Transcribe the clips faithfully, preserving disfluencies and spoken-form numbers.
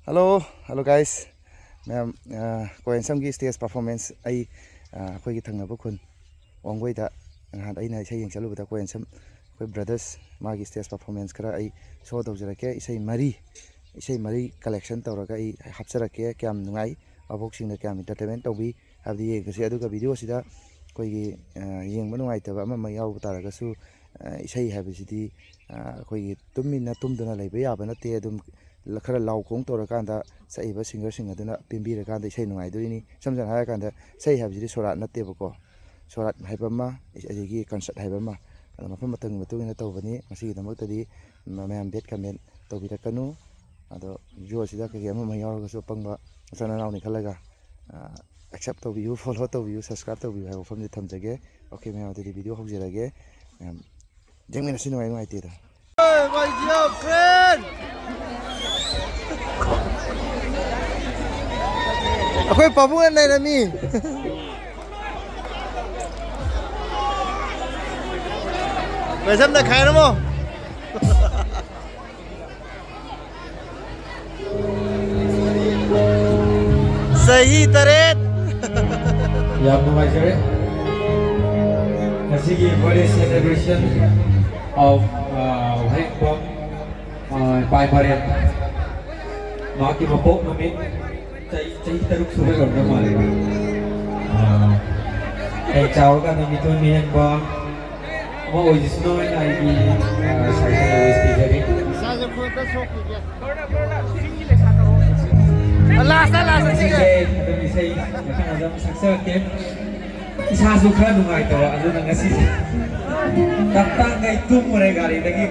Hello, hello guys. ꯃꯌꯥꯝ, ꯑ, ꯀꯣꯌꯦꯟꯁꯝꯒꯤ stage performance ꯑꯩ, ꯑ, ꯑꯩꯈꯣꯏꯒꯤ ꯊꯪꯅꯕ ꯈꯨꯟ ꯋꯥꯡꯒꯣꯏꯗ ꯅꯍꯥꯟ ꯑꯩꯅ ꯏꯁꯩ ꯌꯦꯡ ꯆꯠꯂꯨꯕꯗ ꯀꯣꯌꯦꯟꯁꯝ ꯑꯩꯈꯣꯏ brothers ꯃꯥꯒꯤ stage performance ꯈꯔ ꯑꯩ show ꯇꯧꯖꯔꯛꯀꯦ꯫ ꯏꯁꯩ ꯃꯔꯤ, ꯏꯁꯩ ꯃꯔꯤ collection ꯇꯧꯔꯒ ꯑꯩ ꯍꯥꯞꯆꯔꯛꯀꯦ꯫ ꯀꯌꯥꯝ ꯅꯨꯡꯉꯥꯏ, ꯚꯥꯕꯣꯛꯁꯤꯡꯅ ꯀꯌꯥꯝ entertainment ꯇꯧꯕꯤ ꯍꯥꯏꯕꯗꯤ ꯌꯦꯡꯉꯁꯤ꯫ ꯑꯗꯨꯒ video ꯁꯤꯗ ꯑꯩꯈꯣꯏꯒꯤ, ꯑ, ꯌꯦꯡꯕ ꯅꯨꯡꯉꯥꯏꯇꯕ ꯑꯃ ꯑꯃ ꯌꯥꯎꯕ ꯇꯥꯔꯒꯁꯨ, ꯑ, ꯏꯁꯩ ꯍꯥꯏꯕꯁꯤꯗꯤ, ꯑ, ꯑꯩꯈꯣꯏꯒꯤ ꯇꯨꯃꯤꯟꯅ ꯇꯨꯝꯗꯨꯅ ꯂꯩꯕ ꯌꯥꯕ ꯅꯠꯇꯦ꯫ ꯑꯗꯨꯝ ꯈꯔ ꯂꯥꯎ ꯈꯣꯡ ꯇꯧꯔꯀꯥꯟꯗ ꯁꯛꯏꯕ singerꯁꯤꯡ ꯑꯗꯨꯅ ꯄꯦꯟꯕꯤꯔꯀꯥꯟꯗ ꯏꯁꯩ ꯅꯨꯡꯉꯥꯏꯗꯣꯏꯅꯤ꯫ ꯏꯁꯝ ꯁꯝꯅ ꯍꯥꯏꯔꯀꯥꯟꯗ ꯏꯁꯩ ꯍꯥꯏꯕꯁꯤꯗꯤ ꯁꯣꯔꯥꯠ ꯅꯠꯇꯦꯕꯀꯣ꯫ ꯁꯣꯔꯥꯠ ꯍꯥꯏꯕ ꯑꯃ, ꯑꯗꯒꯤ concert ꯍꯥꯏꯕ ꯑꯃ, ꯑꯗꯣ ꯃꯐꯝ ꯃꯇꯝꯒꯤ ꯃꯇꯨꯡ ꯏꯟꯅ ꯇꯧꯕꯅꯤ꯫ ꯃꯁꯤꯒꯤꯗꯃꯛꯇꯗꯤ ꯃ-, ꯃꯌꯥꯝ bad comment ꯇꯧꯕꯤꯔꯛꯀꯅꯨ꯫ ꯑꯗꯣ video ꯁꯤꯗ ꯀꯩꯀꯩ ꯑꯃ ꯑꯃ ꯌꯥꯎꯔꯒꯁꯨ ꯑꯄꯪꯕ ꯃꯆꯥ ꯅꯅꯥꯎꯅꯤ ꯈꯜꯂꯒ, ꯑ, accept ꯇꯧꯕꯤꯌꯨ, follow ꯇꯧꯕꯤꯌꯨ, subscribe ꯇꯧꯕꯤꯌꯨ ꯍꯥꯏꯕ ꯋꯥꯐꯝꯁꯤ ꯊꯝꯖꯒꯦ꯫ Okay ꯃꯌꯥꯝ, ꯑꯗꯨꯗꯤ video ꯍꯧꯖꯔꯒꯦ꯫ ꯃꯌꯥꯝ ꯌꯦꯡꯃꯤꯟꯅꯁꯤ, ꯅꯨꯡꯉꯥꯏ ꯅꯨꯡꯉꯥꯏꯇꯦꯗꯣ꯫ ꯑꯩꯈꯣꯏ ꯄꯥꯕꯨꯡꯅ ꯅꯩꯔꯝꯃꯤ꯫ ꯀꯣꯏꯁꯝꯅ ꯈꯥꯏꯔꯝꯃꯣ꯫ ꯆꯍꯤ ꯇꯔꯦꯠ꯫ ꯌꯥꯝ ꯅꯨꯡꯉꯥꯏꯖꯔꯦ꯫ ꯉꯁꯤꯒꯤ birthday celebration of, ꯑ, ꯋꯥꯍꯦꯡꯕꯝ, ꯑ, ꯏꯄꯥ ꯏꯃꯥꯔꯦꯟ꯫ ꯃꯍꯥꯛꯀꯤ ꯃꯄꯣꯛ ꯅꯨꯃꯤꯠ ꯆꯍꯤ, ꯆꯍꯤ ꯇꯔꯨꯛ ꯁꯨꯕ ꯌꯧꯔꯝꯗꯧ ꯃꯥꯜꯂꯦ꯫ ꯑ, ꯍꯌꯦꯡ ꯆꯥꯎꯔꯀꯥꯟꯗ ꯃꯤꯊꯣꯏ ꯃꯤꯍꯦꯟꯕ ꯑꯃ ꯑꯣꯏꯖꯁꯅꯨ ꯍꯥꯏꯅ ꯑꯩꯒꯤ, ꯑ, side ꯇꯒꯤ wish ꯄꯤꯖꯔꯤ꯫ ꯂꯥꯁꯇ, ꯂꯥꯁꯇ ꯁꯤꯒꯦ꯫ ꯏꯁꯩꯁꯦ ꯑꯗꯨꯝ ꯏꯁꯩ ꯃꯊꯪ ꯃꯊꯪ ꯁꯛꯆꯔꯛꯀꯦ꯫ ꯏꯁꯥꯁꯨ ꯈꯔ ꯅꯨꯡꯉꯥꯏꯇꯕ, ꯑꯗꯨꯅ ꯉꯁꯤꯁꯦ ꯇꯞꯇꯥꯡꯈꯩ ꯇꯨꯝꯃꯨꯔꯦ ꯒꯥꯔꯤꯗꯒꯤ꯫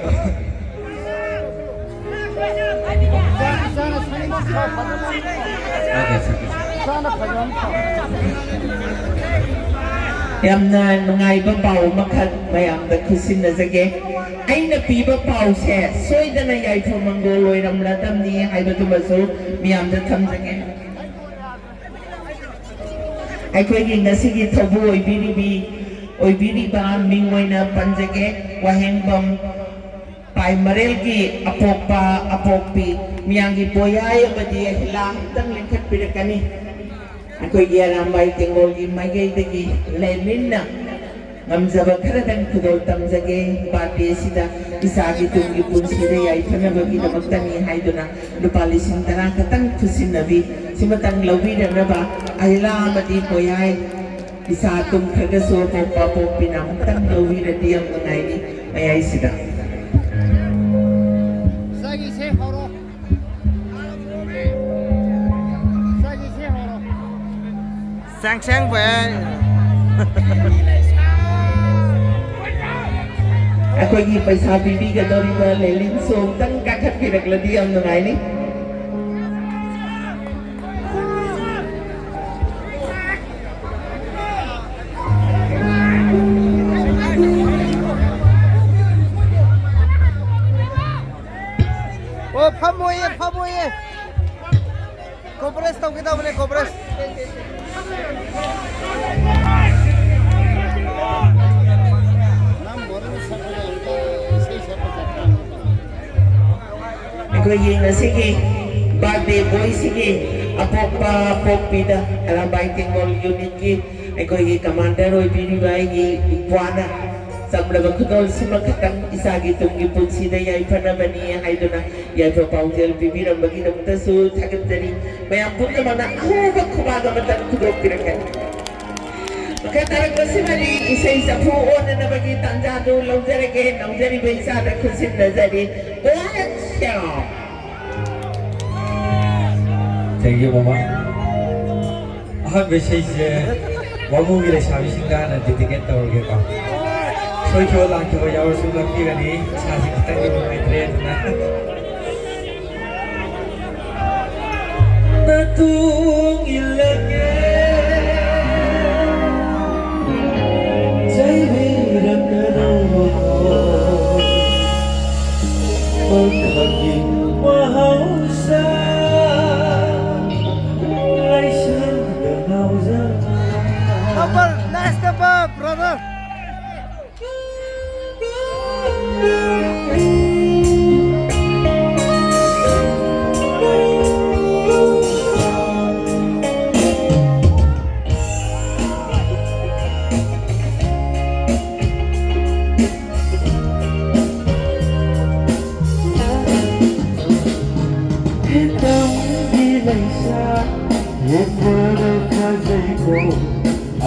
ꯌꯥꯝꯅ ꯅꯨꯡꯉꯥꯏꯕ ꯄꯥꯎ ꯑꯃꯈꯛ ꯃꯌꯥꯝꯗ ꯈꯨꯠꯁꯤꯟꯅꯖꯒꯦ꯫ ꯑꯩꯅ ꯄꯤꯕ ꯄꯥꯎꯁꯦ ꯁꯣꯏꯗꯅ ꯌꯥꯏꯐ ꯃꯪꯒꯣꯜ ꯑꯣꯏꯔꯝꯂꯗꯝꯅꯤ ꯍꯥꯏꯕꯗꯨꯃꯁꯨ ꯃꯤꯌꯥꯝꯗ ꯊꯝꯖꯒꯦ꯫ ꯑꯩꯈꯣꯏꯒꯤ ꯉꯁꯤꯒꯤ ꯊꯧꯕꯨ ꯑꯣꯏꯕꯤꯔꯤꯕꯤ, ꯑꯣꯏꯕꯤꯔꯤꯕ ꯃꯤꯡ ꯑꯣꯏꯅ ꯄꯟꯖꯒꯦ, ꯋꯥꯍꯦꯡꯕꯝ ꯄꯥꯏ ꯃꯔꯦꯜꯒꯤ ꯑꯄꯣꯛꯄ ꯑꯄꯣꯛꯄꯤ ꯃꯤꯌꯥꯝꯒꯤ ꯄꯣꯌꯥꯏ ꯑꯃꯗꯤ ꯑꯍꯤꯂꯥ ꯑꯃꯇꯪ ꯂꯤꯡꯈꯠꯄꯤꯔꯛꯀꯅꯤ꯫ ꯑꯩꯈꯣꯏꯒꯤ ꯑꯔꯥꯝꯕꯥꯏ ꯇꯦꯡꯒꯣꯜꯒꯤ ꯃꯥꯏꯀꯩꯗꯒꯤ ꯂꯦꯟꯃꯤꯟꯅ ꯉꯝꯖꯕ ꯈꯔꯗꯪ ꯈꯨꯗꯣꯜ ꯇꯝꯖꯒꯦ꯫ ꯕꯥꯔꯗꯦꯁꯤꯗ ꯏꯆꯥꯒꯤ ꯇꯨꯡꯒꯤ ꯄꯨꯟꯁꯤꯗ ꯌꯥꯏꯐꯅꯕꯒꯤꯗꯃꯛꯇꯅꯤ ꯍꯥꯏꯗꯨꯅ ꯂꯨꯄꯥ ꯂꯤꯁꯤꯡ ꯇꯔꯥ ꯈꯛꯇꯪ ꯈꯨꯠꯁꯤꯟꯅꯕꯤ ꯁꯤꯃꯇꯪ ꯂꯧꯕꯤꯔꯅꯕ ꯑꯍꯤꯂꯥ ꯑꯃꯗꯤ ꯄꯣꯌꯥꯏ ꯏꯆꯥ ꯇꯨꯝꯈ꯭ꯔꯒꯁꯨ ꯑꯄꯣꯛꯄ ꯑꯄꯣꯛꯄꯤꯅ ꯑꯃꯨꯛꯇꯪ ꯂꯧꯕꯤꯔꯗꯤ ꯌꯥꯝ ꯅꯨꯡꯉꯥꯏꯅꯤ꯫ ꯃꯌꯥꯏꯁꯤꯗ꯫ ꯆꯥꯏꯒꯤꯁꯦ ꯍꯧꯔꯣ꯫ ꯆꯥꯏꯒꯤꯁꯦ ꯍꯧꯔꯣ꯫ ꯁꯦꯡ ꯁꯦꯡ ꯕꯣꯏ꯫ ꯑꯩꯈꯣꯏꯒꯤ ꯄꯩꯁꯥ ꯄꯤꯕꯤꯒꯗꯧꯔꯤꯕ ꯂꯦꯂꯤꯟꯁꯨ ꯑꯃꯨꯛꯇꯪ ꯀꯥꯈꯠꯄꯤꯔꯛꯂꯗꯤ ꯌꯥꯝ ꯅꯨꯡꯉꯥꯏꯅꯤ꯫ ꯑꯣ, ꯐꯝꯃꯣꯏꯌꯦ, ꯐꯝꯃꯣꯏꯌꯦ꯫ ꯀꯣꯄꯔꯦꯁ ꯇꯧꯒꯦ ꯇꯧꯕꯅꯦ, ꯀꯣꯄꯔꯦꯁ꯫ ꯑꯩꯈꯣꯏꯒꯤ ꯉꯁꯤꯒꯤ ꯕꯥꯔꯗꯦ ꯕꯣꯏꯁꯤꯒꯤ ꯑꯄꯣꯛꯄ ꯄꯣꯛꯄꯤꯗ ꯑꯔꯥꯝꯕꯥꯏ ꯇꯦꯡꯒꯣꯜ ꯌꯨꯅꯤꯠꯀꯤ ꯑꯩꯈꯣꯏꯒꯤ ꯀꯃꯥꯟꯗꯔ ꯑꯣꯏꯕꯤꯔꯤꯕ ꯑꯩꯒꯤ ꯏꯄ꯭ꯋꯥꯅ ꯆꯝꯂꯕ ꯈꯨꯗꯣꯜꯁꯤꯃ ꯈꯛꯇꯪ ꯏꯆꯥꯒꯤ ꯇꯨꯡꯒꯤ ꯄꯨꯟꯁꯤꯗ ꯌꯥꯏꯐꯅꯕꯅꯤ ꯍꯥꯏꯗꯨꯅ ꯌꯥꯏꯐ ꯄꯥꯎꯖꯦꯜ ꯄꯤꯕꯤꯔꯝꯕꯒꯤꯗꯃꯛꯇꯁꯨ ꯊꯥꯒꯠꯆꯔꯤ꯫ ꯃꯌꯥꯝ ꯄꯨꯝꯅꯃꯛꯅ ꯑꯍꯧꯕ ꯈꯨꯕꯥꯛ ꯑꯃꯇꯪ ꯈꯨꯗꯣꯛꯄꯤꯔꯛꯀꯅꯤ꯫ ꯃꯈꯥ ꯇꯥꯔꯛꯄꯁꯤꯃꯗꯤ ꯏꯁꯩ ꯆꯐꯨ ꯑꯣꯟꯅꯅꯕꯒꯤ ꯇꯥꯟꯖꯥꯗꯨ ꯂꯧꯖꯔꯒꯦ꯫ ꯂꯧꯖꯔꯤꯕ ꯏꯆꯥꯗ ꯈꯨꯠꯁꯤꯟꯅꯖꯔꯤ꯫ ꯄꯣꯌꯥꯏ꯫ Thank you, ꯃꯃꯥ꯫ ꯑꯍꯥꯟꯕ ꯏꯁꯩꯁꯦ ꯋꯥꯉꯨꯒꯤ ꯂꯩꯁꯥꯕꯤꯁꯤꯡꯗ ꯍꯥꯟꯅ dedicate ꯇꯧꯔꯒꯦꯀꯣ꯫ ꯁꯣꯏꯈꯤꯕ ꯂꯥꯟꯈꯤꯕ ꯌꯥꯎꯔꯁꯨ ꯉꯥꯛꯄꯤꯒꯅꯤ꯫ ꯏꯁꯥꯁꯦ ꯈꯤꯇꯪꯗꯤ ꯅꯨꯡꯉꯥꯏꯇ꯭ꯔꯦ ꯑꯗꯨꯅ꯫ ꯅꯇꯨꯡ ꯏꯜꯂꯒꯦ꯫ ꯆꯩꯕꯤꯔꯛꯀꯅꯨ꯫ ꯄꯥꯈꯪꯒꯤ ꯃꯍꯧꯁꯥ꯫ ꯂꯥꯏꯁꯪꯗ ꯉꯥꯎꯖꯕ꯫ Number, next number, brother. ꯇꯝꯒꯤ ꯂꯩꯁꯥ ꯌꯦꯡꯕꯗ ꯐꯖꯩꯀꯣ,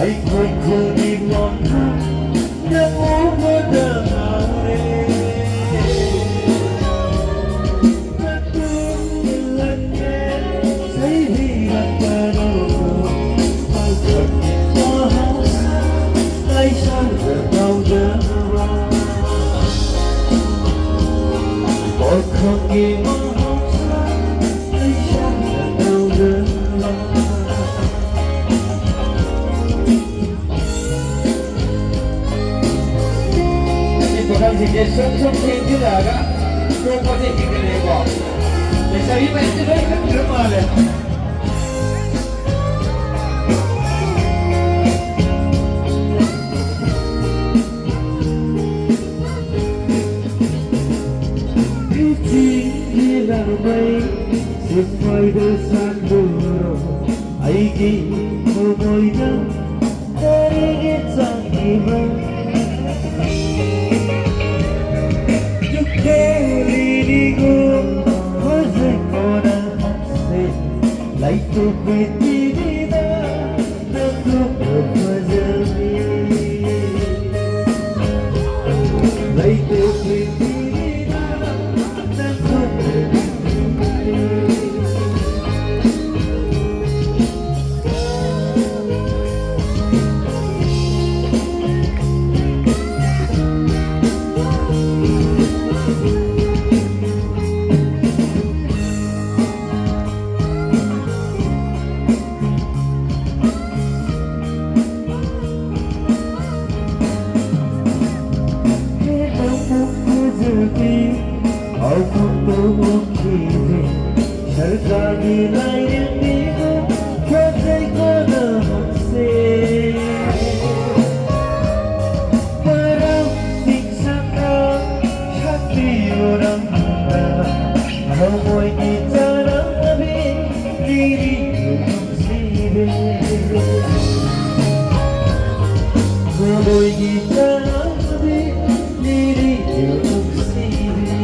ꯑꯩꯈꯣꯏ ꯈꯨꯜꯒꯤ ꯃꯐꯝ ꯅꯪ ꯎꯕꯗ ꯉꯥꯎꯔꯦ꯫ ꯅꯇꯨꯡ ꯏꯜꯂꯛꯀꯦ ꯆꯩꯕꯤꯔꯛꯄꯗꯣ, ꯄꯥꯈꯪꯒꯤ ꯃꯍꯧꯁꯥ ꯂꯩꯁꯥꯗ ꯇꯧꯖꯕ꯫ ꯄꯥꯈꯪꯒꯤ ꯃꯍꯧꯁꯥ ꯂꯩꯁꯥꯗ ꯇꯧꯖꯕ꯫ ꯁꯤ ꯄꯥꯈꯪꯁꯤꯡꯁꯦ ꯁꯨꯝ ꯁꯨꯝ ꯊꯦꯡꯖꯤꯜꯂꯛꯑꯒ ꯇꯣꯛꯄꯁꯦ ꯍꯦꯟꯒꯠꯂꯛꯑꯦꯀꯣ꯫ ꯂꯩꯁꯥꯕꯤ ꯃꯌꯥꯝꯁꯦ ꯂꯣꯏ ꯈꯪꯗ꯭ꯔ ꯃꯥꯜꯂꯦ꯫ ꯆꯤꯡꯒꯤ ꯂꯥꯡꯃꯩ ꯁꯤꯐꯥꯏꯗ ꯁꯥꯟꯗꯨꯔꯣ, ꯑꯩꯒꯤ ꯊꯃꯣꯏꯅ ꯀꯔꯤꯒꯤ ꯆꯥꯛꯏꯕ? ꯆꯨꯞꯈꯦꯂꯤꯅꯤꯒꯨ ꯍꯧꯖꯤꯛ ꯀꯣꯟꯅ ꯍꯥꯞꯁꯦ, ꯂꯩꯇꯦ ꯄ꯭ꯔꯤꯊꯤꯕꯤꯗ ꯅꯪꯒꯨꯝꯕ ꯐꯖꯕꯤ꯫ ꯂꯩꯇꯦ ꯄ꯭ꯔꯤꯊꯤꯕꯤꯗ ꯅꯪꯒꯨꯝꯕ ꯐꯖꯕꯤ꯫ ꯁꯔꯀꯥꯔꯒꯤ ꯂꯥꯏꯔꯦꯝꯕꯤꯕꯨ ꯈꯟꯖꯩꯀꯣ ꯅꯍꯥꯛꯁꯦ꯫ ꯃꯔꯝꯁꯤꯡ ꯁꯛꯇ ꯁꯛꯄꯤꯌꯨ ꯅꯪꯅ, ꯊꯃꯣꯏꯒꯤ ꯆꯅꯕꯤ ꯂꯤꯔꯤꯕꯨ ꯅꯨꯡꯁꯤꯔꯦ꯫ ꯊꯃꯣꯏꯒꯤ ꯆꯅꯕꯤ ꯂꯤꯔꯤꯕꯨ ꯅꯨꯡꯁꯤꯔꯦ꯫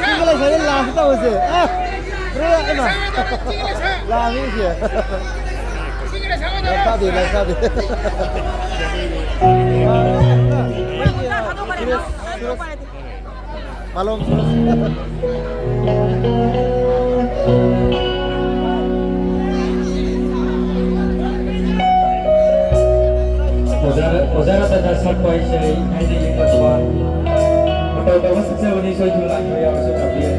ꯁꯤꯒ ꯂꯩꯁꯜꯂꯦ ꯂꯥꯁ ꯇꯧꯕꯁꯦ꯫ ꯑ, ꯕ꯭ꯔꯗꯔ, ꯏꯃꯥ꯫ ꯂꯥꯁꯅꯤ ꯁꯤ꯫ ꯂꯥꯏ ꯊꯥꯗꯦ, ꯂꯥꯏ ꯊꯥꯗꯦ꯫ ꯁꯨꯔꯦꯁ, ꯁꯨꯔꯦꯁ꯫ ꯃꯥꯂꯣꯝ ꯁꯨꯔꯦꯁ꯫ ꯑꯣꯖꯥ, ꯑꯣꯖꯥ ꯔꯇꯟꯅ ꯁꯛꯄ ꯏꯁꯩ ꯍꯥꯏꯅ ꯌꯦꯡꯂꯛꯄ ꯃꯇꯧ ꯇꯧꯕ ꯁꯛꯆꯕꯅꯤ, ꯁꯣꯏꯈꯤꯕ ꯂꯥꯟꯈꯤꯕ ꯌꯥꯎꯔꯁꯨ ꯇꯝꯕꯤꯌꯨ꯫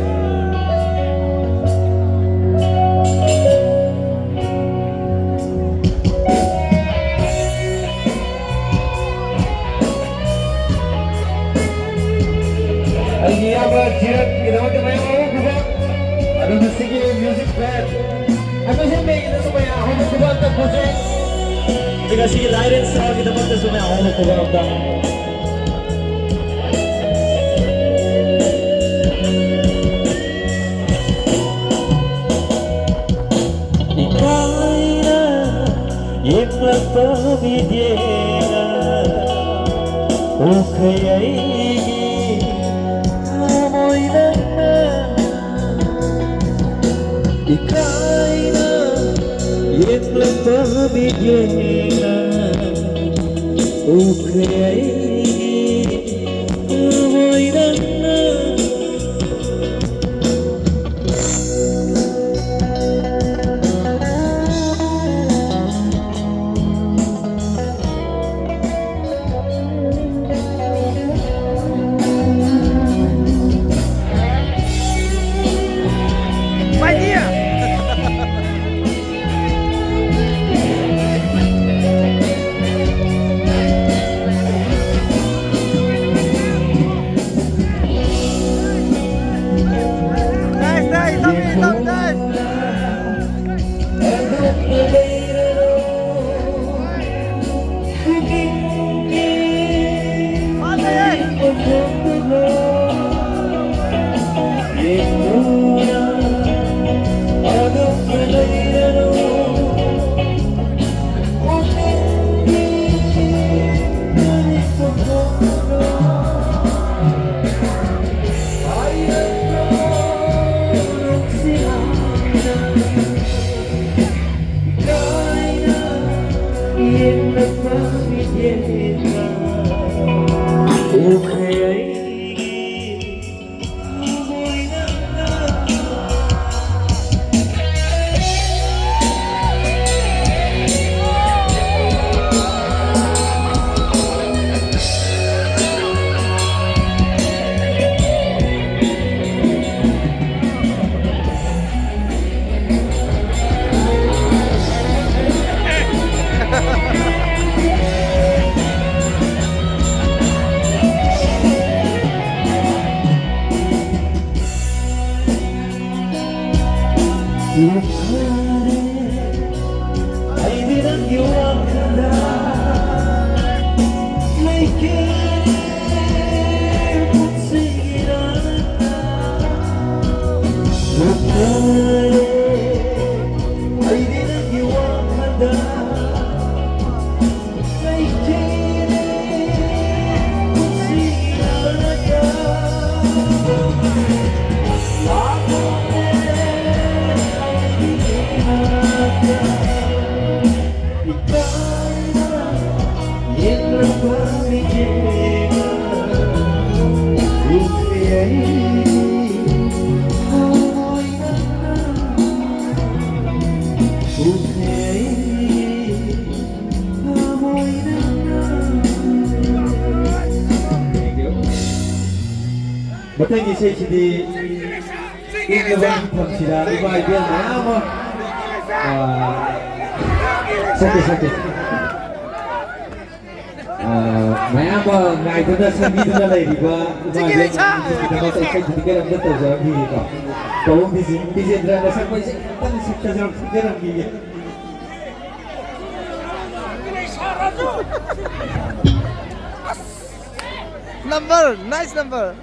ꯑꯩꯒꯤ ꯏꯌꯥꯝꯕ ꯖꯤꯔꯠꯀꯤꯗꯃꯛꯇ ꯃꯌꯥꯝ ꯑꯃ ꯈꯨꯕꯥꯛ, ꯑꯗꯨꯒ ꯁꯤꯒꯤ music band, ꯑꯃꯦꯖꯤꯡ ꯕꯦꯟꯒꯤꯗꯁꯨ ꯃꯌꯥꯝ ꯑꯃ ꯈꯨꯕꯥꯛ ꯇꯝꯈꯣꯁꯦ꯫ ꯑꯗꯨꯒ ꯁꯤꯒꯤ Light and Soundꯒꯤꯗꯃꯛꯇꯁꯨ ꯃꯌꯥꯝ ꯑꯃ ꯈꯨꯕꯥꯛ ꯑꯝꯇ꯫ ꯏꯀꯥꯏꯅ ꯌꯦꯛꯂꯛꯄ ꯃꯤꯠꯌꯦꯡꯅ ꯎꯈ꯭ꯔꯦ ꯑꯩꯒꯤ ꯊꯃꯣꯏ ꯅꯪꯅ꯫ ꯏꯀꯥꯏꯅ ꯌꯦꯛꯂꯛꯄ ꯃꯤꯠꯌꯦꯡꯅ ꯎꯈ꯭ꯔꯦ ꯑꯩꯒꯤ ꯊꯃꯣꯏ ꯅꯪꯅ꯫ ꯃꯊꯪꯒꯤ ꯏꯁꯩꯁꯤꯗꯤ ꯏꯪꯂꯕ ꯃꯐꯝꯁꯤꯗ ꯏꯃꯥ ꯏꯕꯦꯜ ꯃꯌꯥꯝ ꯑꯃ, ꯑ, ꯁꯛꯀꯦ, ꯁꯛꯀꯦ꯫ ꯑ, ꯃꯌꯥꯝ ꯑꯃ ꯉꯥꯏꯗꯨꯅ ꯁꯪꯕꯤꯗꯨꯅ ꯂꯩꯔꯤꯕ ꯏꯃꯥ ꯏꯕꯦꯜ ꯃꯌꯥꯝꯁꯤꯒꯤꯗꯃꯛꯇ ꯏꯁꯩ ꯗꯤꯗꯤꯀꯦꯠ ꯑꯝꯇ ꯇꯧꯖꯔꯝꯈꯤꯒꯦꯀꯣ꯫ ꯄꯥꯕꯨꯡ ꯕꯤꯖꯦ-, ꯕꯤꯖꯦꯟꯗ꯭ꯔꯅ ꯁꯛꯄ ꯏꯁꯩ ꯑꯝꯇꯪ ꯁꯛꯆꯔꯝ-, ꯁꯛꯆꯔꯝꯈꯤꯒꯦ꯫ Number, nice number.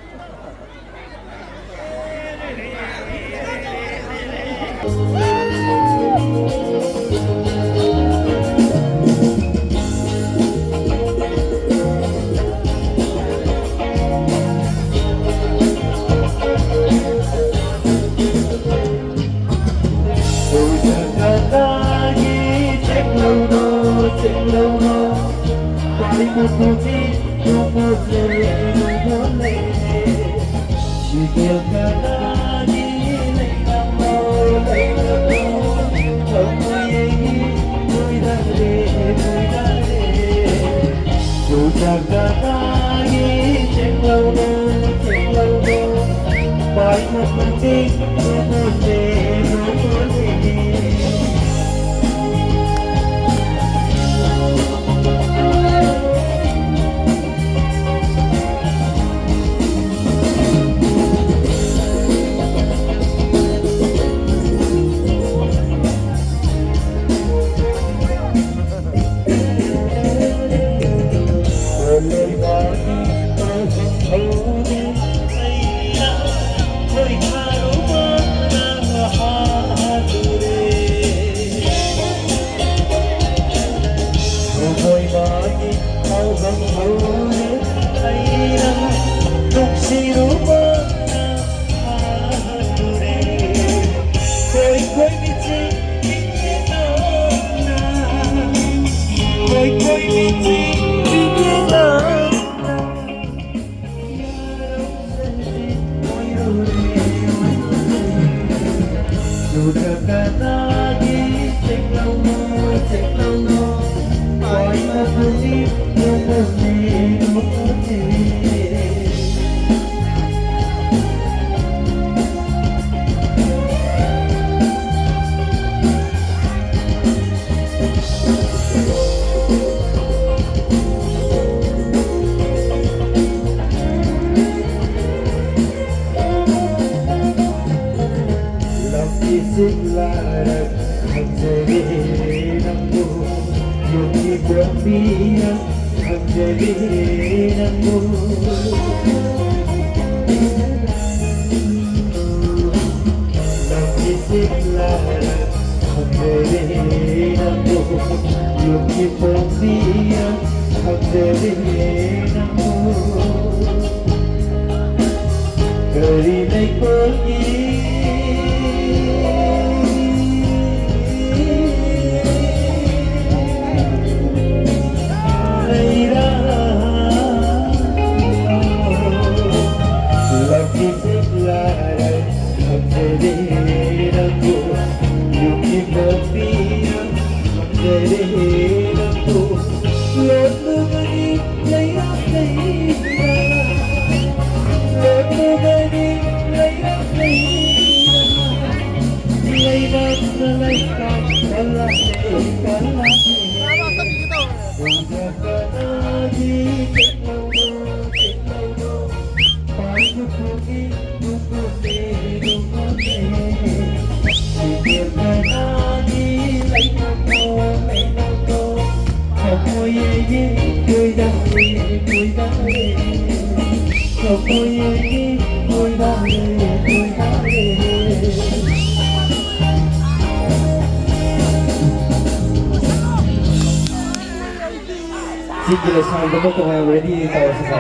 ꯁꯤꯒꯤ ꯂꯩꯁꯥꯕꯤꯗꯃꯛ ꯇꯣꯉꯥꯟꯅ ready ꯇꯧꯔꯁꯤꯀꯣ꯫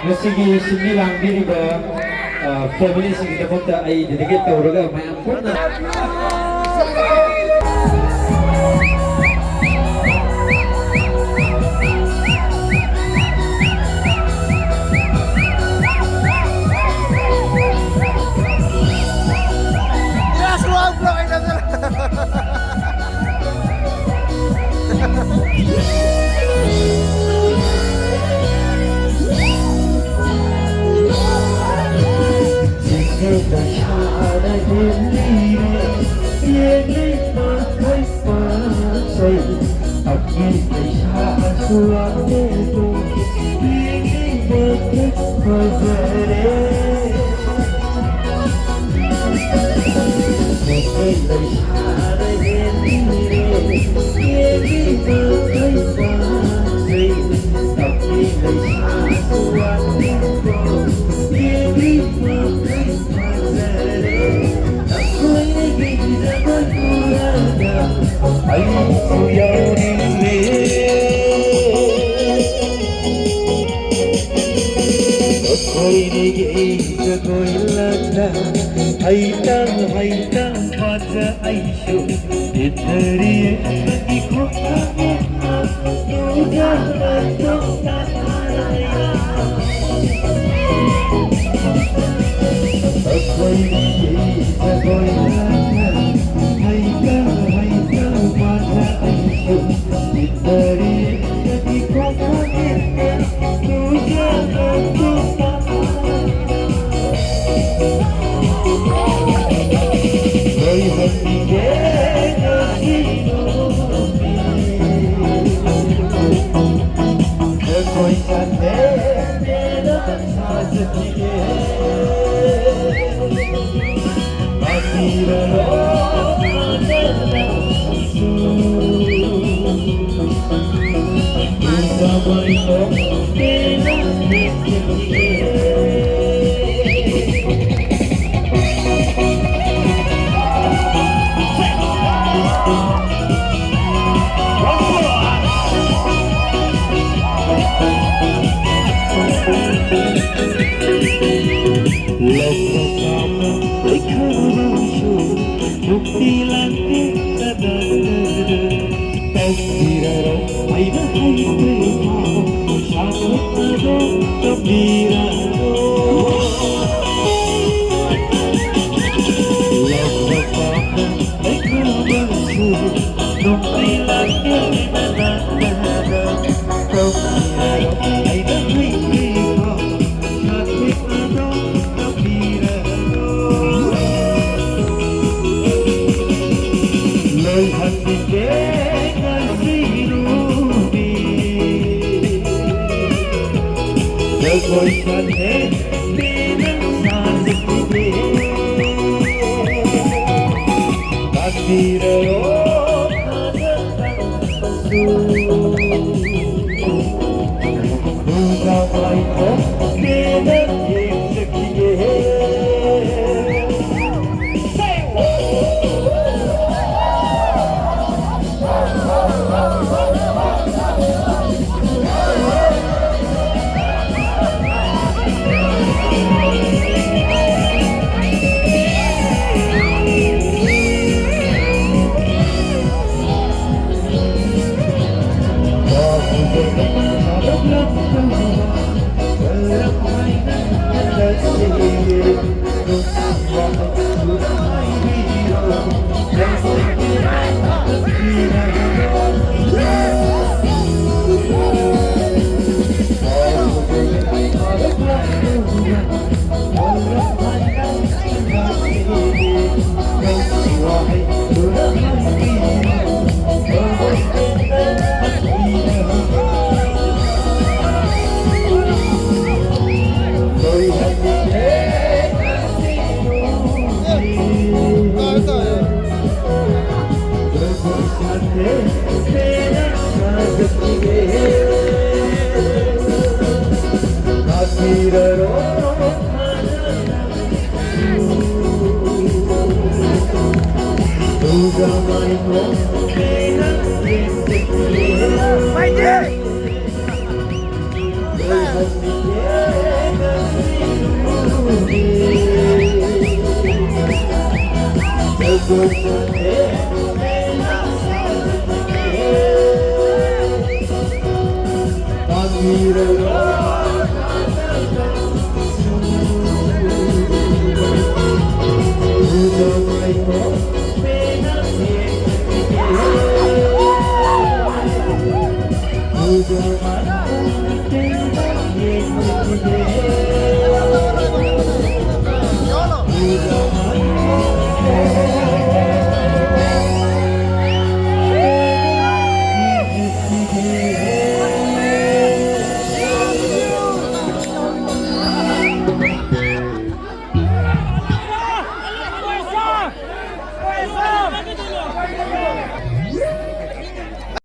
ꯉꯁꯤꯒꯤ ꯁꯤꯟꯕꯤ ꯂꯥꯡꯕꯤꯔꯤꯕ, ꯑ, family ꯁꯤꯡꯒꯤꯗꯃꯛꯇ ꯑꯩ dedicate ꯇꯧꯔꯒ ꯃꯌꯥꯝ ꯄꯨꯟꯅ ꯑꯩꯈꯣꯏꯅꯤꯒꯤ ꯖꯒꯣꯏ ꯂꯥꯛꯇ ꯍꯩꯇꯪ ꯍꯩꯇꯪ ꯐꯖ ꯑꯩꯁꯨ ꯏꯟꯅꯔꯤ ꯅꯪꯒꯤ ꯈꯣꯡꯊꯥꯡ ꯇꯨꯖ ꯃꯇꯧ ꯑꯩꯈꯣꯏꯒꯤ ꯖꯒꯣꯏ ꯂꯥꯛꯇ ꯍꯩꯇꯪ ꯍꯩꯇꯪ ꯐꯖ ꯑꯩꯁꯨ ꯏꯟꯅꯔꯤ ꯅꯪꯒꯤ